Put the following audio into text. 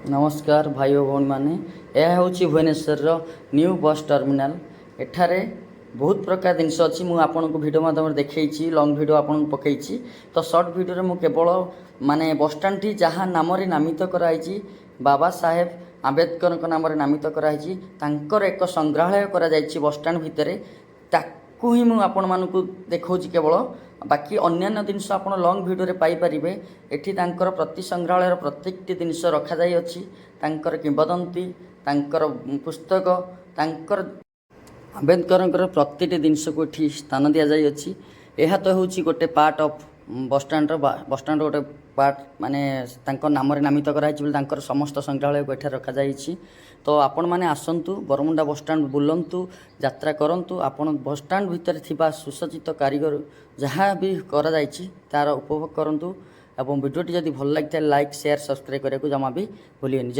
ନମସ୍କାର ଭାଇ ଓ ଭଉଣୀମାନେ, ଏହା ହେଉଛି ଭୁବନେଶ୍ୱରର ନ୍ୟୁ ବସ୍ ଟର୍ମିନାଲ। ଏଠାରେ ବହୁତ ପ୍ରକାର ଜିନିଷ ଅଛି। ମୁଁ ଆପଣଙ୍କୁ ଭିଡ଼ିଓ ମାଧ୍ୟମରେ ଦେଖେଇଛି, ଲଙ୍ଗ୍ ଭିଡ଼ିଓ ଆପଣଙ୍କୁ ପକେଇଛି। ତ ସର୍ଟ ଭିଡ଼ିଓରେ ମୁଁ କେବଳ ମାନେ ବସଷ୍ଟାଣ୍ଡଟି ଯାହା ନାମରେ ନାମିତ କରାହେଇଛି, ବାବା ସାହେବ ଆମ୍ବେଦକରଙ୍କ ନାମରେ ନାମିତ କରାହେଇଛି, ତାଙ୍କର ଏକ ସଂଗ୍ରହାଳୟ କରାଯାଇଛି ବସଷ୍ଟାଣ୍ଡ ଭିତରେ, ତାକୁ ହିଁ ମୁଁ ଆପଣମାନଙ୍କୁ ଦେଖାଉଛି କେବଳ। ବାକି ଅନ୍ୟାନ୍ୟ ଜିନିଷ ଆପଣ ଲଙ୍ଗ୍ ଭିଡ଼ିଓରେ ପାଇପାରିବେ। ଏଠି ତାଙ୍କର ପ୍ରତି ସଂଗ୍ରହାଳୟର ପ୍ରତ୍ୟେକଟି ଜିନିଷ ରଖାଯାଇଅଛି। ତାଙ୍କର କିମ୍ବଦନ୍ତୀ, ତାଙ୍କର ପୁସ୍ତକ, ତାଙ୍କର ଆମ୍ବେଦକରଙ୍କର ପ୍ରତିଟି ଜିନିଷକୁ ଏଠି ସ୍ଥାନ ଦିଆଯାଇଅଛି। ଏହା ତ ହେଉଛି ଗୋଟେ ପାର୍ଟ ଅଫ୍ ବସଷ୍ଟାଣ୍ଡର, ବସଷ୍ଟାଣ୍ଡର ଗୋଟେ ପାର୍ଟ, ମାନେ ତାଙ୍କ ନାମରେ ନାମିତ କରାହେଇଛି ବୋଲି ତାଙ୍କର ସମସ୍ତ ସଂଗ୍ରହାଳୟକୁ ଏଠାରେ ରଖାଯାଇଛି। ତ ଆପଣମାନେ ଆସନ୍ତୁ, ବରମୁଣ୍ଡା ବସଷ୍ଟାଣ୍ଡ ବୁଲନ୍ତୁ, ଯାତ୍ରା କରନ୍ତୁ। ଆପଣ ବସଷ୍ଟାଣ୍ଡ ଭିତରେ ଥିବା ସୁସଜ୍ଜିତ କାରିଗର ଯାହା ବି କରାଯାଇଛି, ତା'ର ଉପଭୋଗ କରନ୍ତୁ ଏବଂ ଭିଡ଼ିଓଟି ଯଦି ଭଲ ଲାଗିଥାଏ, ଲାଇକ୍, ସେୟାର, ସବସ୍କ୍ରାଇବ୍ କରିବାକୁ ଜମା ବି ଭୁଲିବେନି।